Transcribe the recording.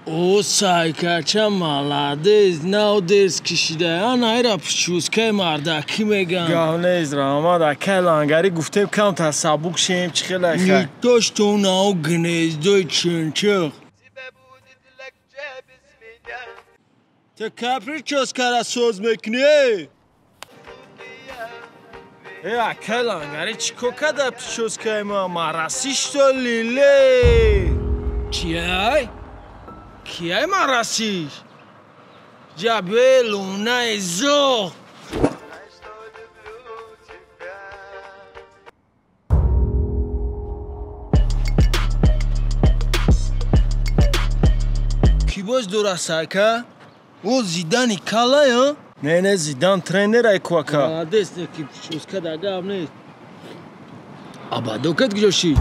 О, сайкача молодец, нав дерс кишида. Ана ира прическаи мардакӣ меган. Гав нест, раҳмат. Акай лангарӣ гуфтем камтар сабук шем, чӣ хеле хай. Не то что на гнездои чунчуқ. Ту кай прическара соз мекунӣ? Э, акай лангарӣ чӣ кор када прическаи ма? Мараси что ли, ле? Чиай? Кияй марасиш? Ҷабе лунаи зоғ. Кӣ боз дора сайка? О, Зидани калая? Не, не, Зидан тренер ай ку ака. Молодец, не ки прическа да гап нест. Абадокат гиҷоши?